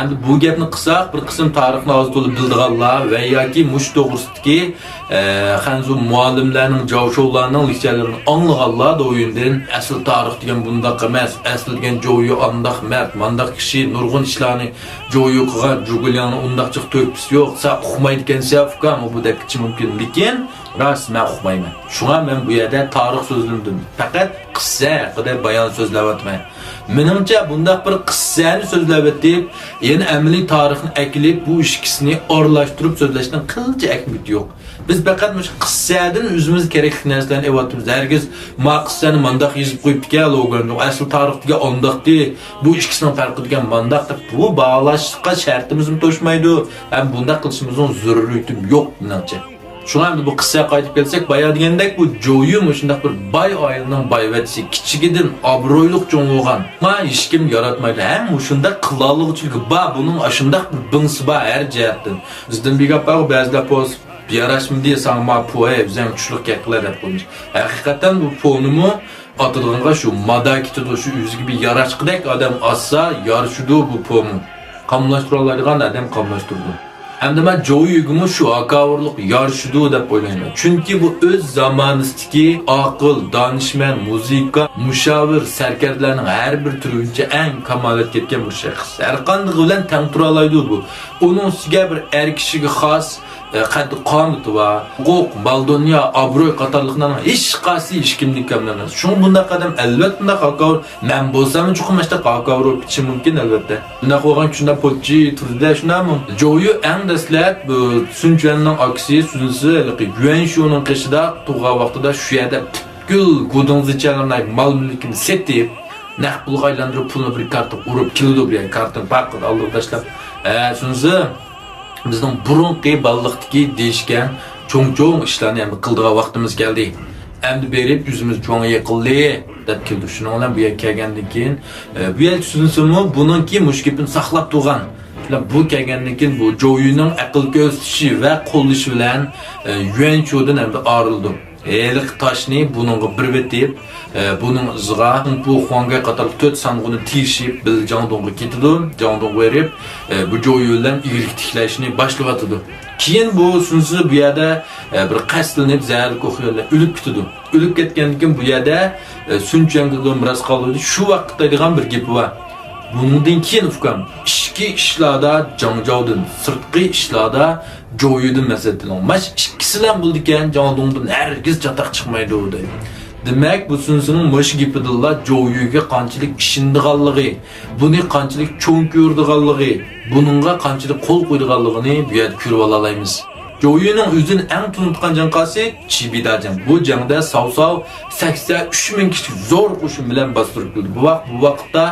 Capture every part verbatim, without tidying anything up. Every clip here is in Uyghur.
ئەمدى بۇ گەپنى قىلساق، بىر قىسىم تارىخنى ئاز تولا بىلىدىغانلار ۋە ياكى مۇشۇ توغرىسىدىكى، ئە، خەنزۇ مۇئەللىملەرنىڭ، جاۋشوۋلارنىڭ لېكسىيەلىرىنى ئاڭلىغانلار دويۈندىن، ئەسلى تارىخ دېگەن بۇنداق ئەمەس، ئەسلى دېگەن جوۋيۇ ئانداق مەرد، مانداق كىشى، نۇرغۇن ئىشلارنى جوۋيۇ قىلغان، جۇگۇلياڭنىڭ ئۇنداق جىق تۆھپىسى يوق، سەن ئۇقمايدىكەنسەن ئۇكام، بۇ دەپكىچە مۇمكىن. لېكىن راست، مەن ئۇقمايمەن. شۇڭا مەن بۇ يەردە تارىخ سۆزلىمىدىم. پەقەت قىسسە ھەققىدە بايان سۆزلەۋاتىمەن. مېنىڭچە، بۇنداق بىر قىسسەنى سۆزلەۋېتىپ، يەنە ئەمەلىي تارىخنى ئەكېلىپ، بۇ ئىككىسىنى ئارىلاشتۇرۇپ سۆزلەشنىڭ قىلچە ئەھمىيىتى يوق. بىز پەقەت مۇشۇ قىسسەدىن ئۆزىمىزگە كېرەكلىك نەرسىلەرنى ئېلىۋاتىمىز. ھەرگىز ما قىسسەنى مانداق يېزىپ قويۇپتىكەن، لوگانجۇ ئەسلى تارىخ دېگەن ئانداقتى، بۇ ئىككىسىنىڭ پەرقى دېگەن مانداق دەپ، بۇ باھالاشقا شەرتىمىزمۇ توشمايدۇ. ھەم بۇنداق قىلىشىمىزنىڭ زۆرۈرىيىتىمۇ يوق، مېنىڭچە. شۇڭا ئەمدى بۇ قىسسەگە قايتىپ كەلسەك، بايا دېگەندەك، بۇ جوۋيۇ مۇشۇنداق بىر باي ئائىلىنىڭ بايۋەچچىسى، كىچىكىدىن ئابرۇيلۇق چوڭ بولغان. ما ھېچكىم ياراتمايدۇ. ھەم مۇشۇنداق قىلالىغۇچىلىكى بار، بۇنىڭ ئاشۇنداق بىر بىڭسى بار ھەر جەھەتتىن. بىزدىن بىر گەپ بارغۇ، بەزىلەر پوست ياراشمىدى ساڭا ما پو، ھەي، ئۆزۈڭ كۈچلۈك گەپ قىلە دەپ قويىمىز. ھەقىقەتەن بۇ پونىمۇ ئاتىدىغانغا شۇ مادا كېتىدۇ، شۇ ئۆزىگە بىر ياراشقۇدەك ئادەم ئاتسا يارىشىدۇ بۇ پومۇ. قاملاشتۇرالايدىغان ئادەم قاملاشتۇرىدۇ. ئەمدى مەن جوۋيۇگىمۇ شۇ ھاكاۋۇرلۇق يارىشىدۇ دەپ ئويلايمەن. چۈنكى بۇ ئۆز زامانىسىدىكى ئاقىل، دانىشمەن، مۇزىكا، مۇشاۋىر، سەركەردىلەرنىڭ ھەر بىر تۈرىنچە ئەڭ كامالەتكە يەتكەن بىر شەخس. ھەرقاندىقى بىلەن تەڭ تۇرالايدۇ بۇ. ئۇنىڭ ئۈستىگە بىر ئەر كىشىگە خاس ئە، قەددى-قامىتى بار، ھوقۇق، مال-دۇنيا، ئابرۇي قاتارلىقلارنىڭ ھېچقايسى ھېچكىمدىن كەم ئەمەس. شۇڭا بۇنداق ئادەم ئەلۋەتتە بۇنداق ھاكاۋۇر، مەن بولساممۇ چوقۇم مۇشۇنداق ھاكاۋۇر بولۇپ كېتىشىم مۇمكىن، ئەلۋەتتە. بۇنداق بولغان شۇنداق پوچى تۇردى، شۇنداقمۇ؟ جوۋيۇ ئەڭ دەسلەپ، بۇ، سۈن چۈەننىڭ ئاكىسى سۈنسى ھېلىقى يۈەنشۇنىڭ قېشىدا تۇرغان ۋاقتىدا شۇ يەردە پۈتكۈل گۇدۇڭزىچەنلەرنىڭ مال-مۈلكىنى سېتىپ، نەق پۇلغا ئايلاندۇرۇپ، پۇلنى بىر كارتىغا ئۇرۇپ كېلىدۇ، بۇ يەرگە كارتىنى پاققىدە ئالدىغا تاشلاپ، ھە، سۈنسى، بىزنىڭ بۇرۇنقى بالىلىقتىكى دېيىشكەن چوڭ-چوڭ ئىشلارنى ئەمدى قىلىدىغان ۋاقتىمىز كەلدى. ئەمدى بېرىپ يۈزىمىز جۇڭغا يېقىلدى، دەپ كېلىدۇ. شۇنىڭ بىلەن بۇ يەرگە كەلگەندىن كېيىن، ئە، بۇ يەرگە سۈزۈلسىمۇ بۇنىڭكى مۇشۇ گېپىنى ساقلاپ تۇرغان. بۇ كەلگەندىن كېيىن بۇ جوۋيۇنىڭ ئەقىل كۆرسىتىشى ۋە قوللىشى بىلەن، ئە، يۈەنچۇدىن ئەمدى ئايرىلىدۇ. ھېلىقى تاشنى بۇنىڭغا بىر ئېتىپ، ئە، بۇنىڭ ئىزىغا خۇڭپۇ، خۇاڭگەي قاتارلىق تۆت سانغۇنى تېشىپ، بىللە جاڭدۇڭغا كېتىدۇ. جاڭدۇڭغا بېرىپ، ئە، بۇ جوۋيۇ بىلەن ئىگىلىك تىكلەشنى باشلىۋاتىدۇ. كېيىن بۇ سۈنسى بۇ يەردە، ئە، بىر قەستلىنىپ، زەھەرلىك ئوق يەللەپ ئۆلۈپ كېتىدۇ. ئۆلۈپ كەتكەندىن كېيىن بۇ يەردە، ئە، سۈن چۈەنگە مىراس قالدۇرىدۇ. شۇ ۋاقىتتا دەيدىغان بىر گېپى بار. بۇنىڭدىن كېيىن، ئۇكام، ئىچكى ئىشلاردا جاڭجاۋدىن، سىرتقى ئىشلاردا جوۋيۇدىن مەسلىھەت ئېلىڭ. مانا شۇ ئىككىسىلا بولىدىكەن، جاڭدۇڭدىن ھەرگىز چاتاق چىقمايدۇ، دەيدۇ. دېمەك، بۇ سۈنسىنىڭ مۇشۇ گېپىدىنلا جوۋيۇگە قانچىلىك ئىشىنىدىغانلىقى، بۇنى قانچىلىك چوڭ كۆرىدىغانلىقى، بۇنىڭغا قانچىلىك قول قويىدىغانلىقىنى بۇ يەردە كۆرۈۋالالايمىز. جوۋيۇنىڭ ئۆزىنى ئەڭ تونۇتقان جەڭ قاسى چى بىدا جەڭ. بۇ جەڭدە ساۋ ساۋ سەكسەن ئۈچ مىڭ كىشىلىك زور قوشۇن بىلەن باستۇرۇپ كېلىدۇ. بۇ ۋاق-، بۇ ۋاقىتتا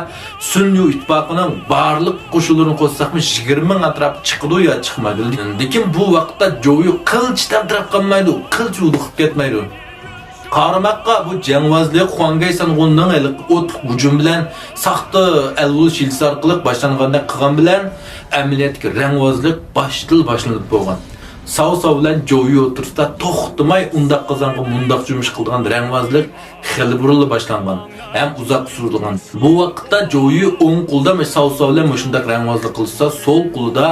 سۈنيۇ ئىتتىپاقىنىڭ بارلىق قوشۇنلىرىنى قوشساقمۇ يىگىرمە مىڭ ئەتراپىدا چىقىدۇ يا چىقمايدۇ. لېكىن بۇ ۋاقىتتا جوۋيۇ قىلچە تەمتىرەپ قالمايدۇ، قىلچە ھودۇقۇپ كەتمەيدۇ. قارىماققا بۇ جەڭۋازلىق خۇاڭگەي سانغۇننىڭ ھېلىقى ئوتلۇق ھۇجۇم بىلەن ساختا ئەل بولۇش ھىيلىسى ئارقىلىق باشلانغاندەك قىلغان بىلەن، ئەمەلىيەتتىكى رەڭۋازلىق باشتىلا باشلىنىپ بولغان. ساۋ ساۋ بىلەن جوۋيۇ ئوتتۇرىسىدا توختىماي ئۇنداق قازانغا مۇنداق جۇمۇش قىلىدىغان رەڭۋازلىق خېلى بۇرۇنلا باشلانغان ھەم ئۇزاققا سوزۇلغان. بۇ ۋاقىتتا جوۋيۇ ئوڭ قولىدا ساۋ ساۋ بىلەن مۇشۇنداق رەڭۋازلىق قىلسا، سول قولىدا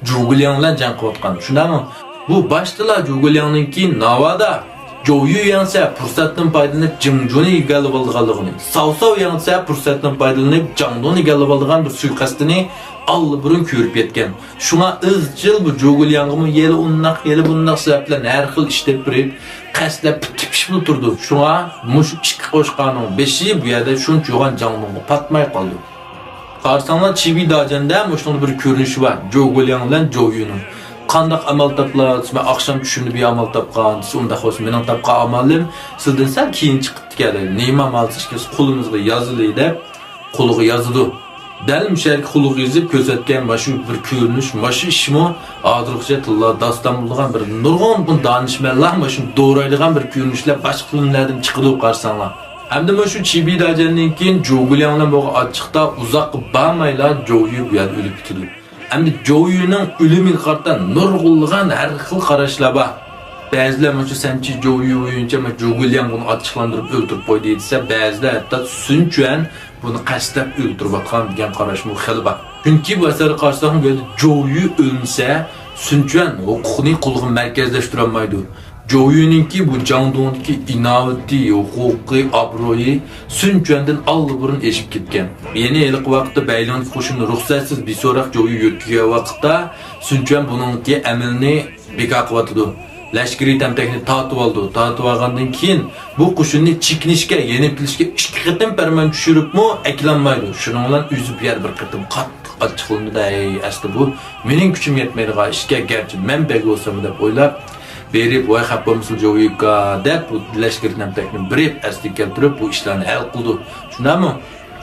جۇگۇلياڭ بىلەن جەڭ قىلىۋاتقان. شۇنداقمۇ؟ بۇ باشتىلا جۇگۇلياڭنىڭكى ناۋادا جوۋيۇ يەڭسە پۇرسەتتىن پايدىلىنىپ جىڭجۇنى ئىگىلىۋالىدىغانلىقىنى، ساۋ ساۋ يەڭسە پۇرسەتتىن پايدىلىنىپ جاڭدۇنى ئىگىلىۋالىدىغان بىر سۇيىقەستىنى ئاللىبۇرۇن كۆرۈپ يەتكەن. شۇڭا ئىزچىل بۇ جۇگۇلياڭغىمۇ يەنە ئۇنداق، يەنە بۇنداق سەۋەب بىلەن ھەر خىل ئىش دەپ بېرىپ، قەستلەپ پۈتۈپ پىشىپلا تۇرىدۇ. شۇڭا مۇشۇ ئىككى قوچقارنىڭ بېشى بۇ يەردە شۇنچە يوغان جاڭدۇنغا پاتماي قالىدۇ. قارىساڭلار، چى بىدا جەڭدە مۇشۇنىڭ بىر كۆرۈنۈشى بار، جۇگۇلياڭ بىلەن جوۋيۇنىڭ. قانداق ئامال تاپىلا دېسە، مەن ئاخشام چۈشۈمدە بىر ئامال تاپقان دېسە، ئۇنداق بولسا مېنىڭ تاپقان ئامالىم سىزدىن سەل كېيىن چىقىپتىكەن. نېمە ئامال دېسە، ئىككىسى قولىمىزغا يازىلى دەپ، قولىغا يازىدۇ. دەل مۇشۇ يەرگە قولىغا يېزىپ كۆرسەتكەن مانا شۇ بىر كۆرۈنۈش، مانا شۇ ئىشمۇ ھازىرغىچە تىللا داستان بولىدىغان بىر نۇرغۇن بۇ دانىشمەنلەر مانا شۇنى دورايدىغان بىر كۆرۈنۈشلەر باشقا فىلىملەردىن چىقىدۇ قارىساڭلار. ھەمدە مانا شۇ چى بىدا جەڭدىن كېيىن جۇگۇلياڭ بىلەن بولغان ئاچچىقتا ئۇزاققا بارمايلا جوۋيۇ بۇ يەردە ئۆلۈپ كېتىدۇ. ئەمدى جوۋيۇنىڭ ئۆلۈمىگە قارىتا نۇرغۇنلىغان ھەر خىل قاراشلار بار. بەزىلەر مۇشۇ سەنچى جوۋيۇ بويىچە مۇشۇ جۇگۇلياڭ بۇنى ئاچچىقلاندۇرۇپ ئۆلتۈرۈپ قويدى دېسە، بەزىلەر ھەتتا سۈن چۈەن بۇنى قەستلەپ ئۆلتۈرۈۋاتقان دېگەن قاراشمۇ خېلى بار. چۈنكى بۇ ئەسەرگە قارىساق، بۇ يەردە جوۋيۈ ئۆلمىسە، سۈنچۈەن ھوقۇقنى قولىغا مەركەزلەشتۈرەلمەيدۇ. جوۋيۈنىڭكى بۇ جاڭدۇڭدىكى ئىناۋىتى، ھوقۇقى، ئابرۇيى سۈنچۈەندىن ئاللىبۇرۇن ئېشىپ كەتكەن. يەنى ھېلىقى ۋاقىتتا بەيلىڭدىكى قوشۇننى رۇخسەتسىز بىسوراق جوۋيۈ يۆتكىگەن ۋاقىتتا، سۈنچۈەن بۇنىڭكى ئەمىلىنى بىكار قىلىۋاتىدۇ. لەشكىرىي تەمتەكنى تارتىۋالىدۇ. تارتىۋالغاندىن كېيىن بۇ قوشۇننى چېكىنىشكە، يېنىپ كېلىشكە ئىككى قېتىم پەرمان چۈشۈرۈپمۇ ئەكېلەلمەيدۇ. شۇنىڭ بىلەن ئۆزى بۇ يەردە بىر قېتىم قاتتىق ئاچچىقلىنىدۇ. ھەي، ئەسلى بۇ مېنىڭ كۈچۈم يەتمەيدىغان ئىشكەن، گەرچە مەن بەگ بولساممۇ دەپ ئويلاپ، بېرىپ، ۋاي خەپ بولمىسىلا جوۋيۈكا دەپ، بۇ لەشكىرىي تەمتەكنى بېرىپ ئەسلىگە كەلتۈرۈپ، بۇ ئىشلارنى ھەل قىلىدۇ. شۇنداقمۇ؟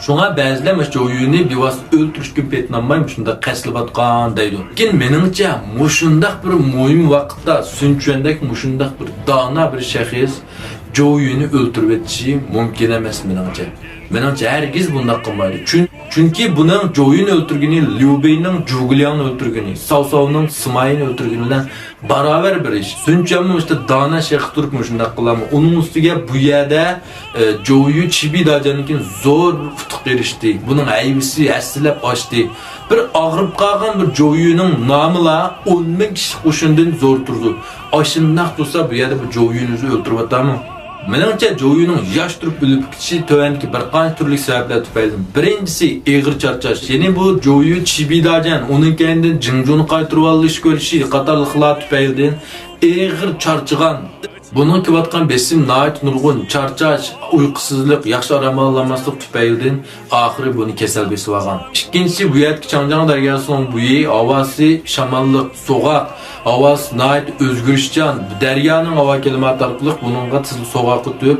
شۇڭا بەزىلەر مۇشۇ جوۋيۈنى بىۋاسىتە ئۆلتۈرۈشكىمۇ پېتىنالماي مۇشۇنداق قەستلەۋاتقان دەيدۇ. لېكىن مېنىڭچە، مۇشۇنداق بىر مۇھىم ۋاقىتتا سۈنچۈەندەك مۇشۇنداق بىر دانا بىر شەخس جوۋيۈنى ئۆلتۈرۈۋېتىشى مۇمكىن ئەمەس مېنىڭچە. مېنىڭچە، ھەرگىز بۇنداق قىلمايدۇ. چۈن-، چۈنكى بۇنىڭ جوۋيۈنى ئۆلتۈرگىنى، ليۇ بېينىڭ جۇگۇلياڭنى ئۆلتۈرگىنى، ساۋ ساۋنىڭ سىمايىنى ئۆلتۈرگىنى بىلەن باراۋەر بىر ئىش. سۈنچۈەنمۇ مۇشۇنداق دانا شەخس تۇرۇپ مۇشۇنداق قىلامۇ؟ ئۇنىڭ ئۈستىگە بۇ يەردە، ئە، جوۋيۈ چىبى داجاندىن كېيىن زور بىر ئۇتۇققا ئېرىشتى. بۇنىڭ ھەيۋىسى ھەسسىلەپ ئاشتى. بىر ئاغرىپ قالغان بىر جوۋيۈنىڭ نامىلا ئون مىڭ كىشىلىك قوشۇندىن زور تۇرىدۇ. ئاشۇنداق تۇرسا، بۇ يەردە بۇ جوۋيۈنى ئۆزى ئۆلتۈرۈۋاتامۇ؟ مېنىڭچە، جوۋيۈنىڭ ياش تۇرۇپ ئۆلۈپ كېتىشى تۆۋەندىكى بىر قانچە تۈرلۈك سەۋەبلەر تۈپەيلىدىن. بىرىنچىسى، ئېغىر چارچاش. يەنى بۇ جوۋيۈ چىبى داجان، ئۇنىڭ كەينىدىن جىڭجۇنى قايتۇرۇۋالىش كۈرىشى قاتارلىقلار تۈپەيلىدىن ئېغىر چارچىغان. بۇنىڭ كېلىۋاتقان بېسىم ناھايىتى نۇرغۇن، چارچاش، ئۇيقۇسىزلىق، ياخشى ئارام ئالالماسلىق تۈپەيلىدىن ئاخىرى بۇنى كېسەل بېسىۋالغان. ئىككىنچىسى، بۇ يەردىكى چاڭجياڭ دەرياسىنىڭ بويى، ھاۋاسى شاماللىق، سوغۇق، ھاۋاسى ناھايىتى ئۆزگىرىشچان. دەريانىڭ ھاۋا كىلىماتى ئارقىلىق بۇنىڭغا تېزلا سوغۇق ئۆتۈپ،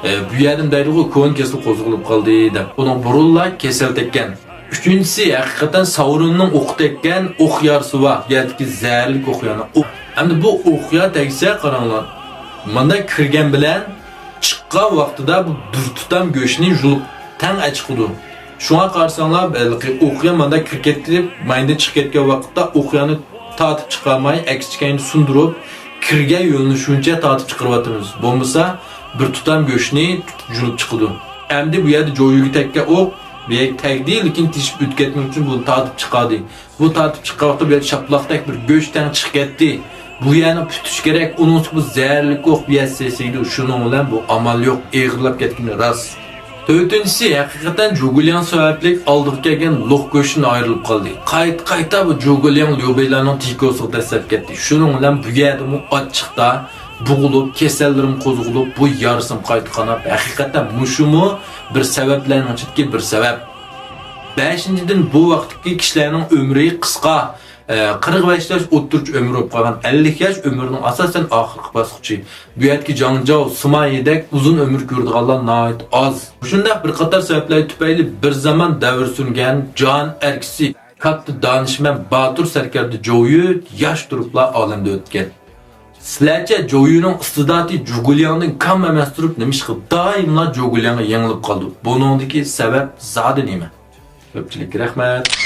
ئە، بۇ يەردىن دەيدىغۇ، كونا كېسەل قوزغىلىپ قالدى دەپ. بۇنىڭ بۇرۇنلا كېسەل تەگكەن. ئۈچىنچىسى، ھەقىقەتەن ساۋرۇننىڭ ئوقى تەگكەن ئوق يارىسى بار. بۇ يەردىكى زەھەرلىك ئوق يارا. ئوق-، ئەمدى بۇ ئوق يارا تەگسە، قاراڭلار. ماندا كىرگەن بىلەن چىققان ۋاقتىدا بۇ بىر تۇتام گۆشنى يۇلۇپ تەڭ ئەچىقىدۇ. شۇڭا قارىساڭلار، ھېلىقى ئوق يارا ماندا كىرىپ كەتتى دەپ، مايندىن چىقىپ كەتكەن ۋاقىتتا ئوق يارىنى تارتىپ چىقارماي، ئەكسىچە كەينىدىن سۇندۇرۇپ، كىرگەن يۆنىلىش بويىچە تارتىپ چىقىرىۋاتىمىز. بولمىسا، بىر تۇتام گۆشنى يۇلۇپ چىقىدۇ. ئەمدى بۇ يەردە جوۋيۈگە تەگكەن ئوق، بۇ يەرگە تەگدى، لېكىن تېشىپ ئۆتۈپ كەتمەك ئۈچۈن بۇنى تارتىپ چىقاردى. بۇ تارتىپ چىققان ۋاقىتتا بۇ يەردە شاپىلاقتەك بىر گۆش تەڭ چىقىپ كەتتى. بۇ يەرنى پۈتۈش كېرەك، ئۇنىڭ ئۈچۈن بۇ زەھەرلىك ئوق، بۇ يەر سېسىيدۇ. شۇنىڭ بىلەن بۇ ئامال يوق، ئېغىرلاپ كەتكىنى راست. تۆتىنچىسى، ھەقىقەتەن جۇگۇلياڭ سەۋەبلىك ئالدىغا كەلگەن لوق گۆشتىن ئايرىلىپ قالدى. قايتا-قايتا بۇ جۇگۇلياڭ ليۇبېيلارنىڭ تىكوسىغا دەسسەپ كەتتى. شۇنىڭ بىلەن بۇ يەردىمۇ ئاچچىقتا بوغۇلۇپ، كېسەللىرىم قوزغىلىپ، بۇ يارىسىم قايتا قاناپ، ھەقىقەتەن مۇشۇمۇ بىر سەۋەبلەرنىڭ ئىچىدىكى بىر سەۋەب. بەشىنچىدىن، بۇ ۋاقىتتىكى كىشىلەرنىڭ ئۆمرى قىسقا. ئە، قىرىق بەش ياش ئوتتۇرىچە ئۆمرى بولۇپ قالغان، ئەللىك ياش ئۆمرىنىڭ ئاساسەن ئاخىرقى باسقۇچى. بۇ يەردىكى جاڭجاۋ، سىمايىدەك ئۇزۇن ئۆمۈر كۆرىدىغانلار ناھايىتى ئاز. مۇشۇنداق بىر قاتار سەۋەبلەر تۈپەيلى بىر زامان دەۋر سۈرگەن جان ئەركىسى، كاتتا دانىشمەن، باتۇر سەركەردە جوۋيۈ ياش تۇرۇپلا ئالەمدىن ئۆتكەن. سىلەرچە جوۋيۈنىڭ ئىستىداتى جۇگۇلياڭدىن كام ئەمەس تۇرۇپ، نېمىشقا دائىملا جۇگۇلياڭغا يېڭىلىپ قالىدۇ؟ بۇنىڭدىكى سەۋەب زادى نېمە؟ كۆپچىلىككە رەھمەت.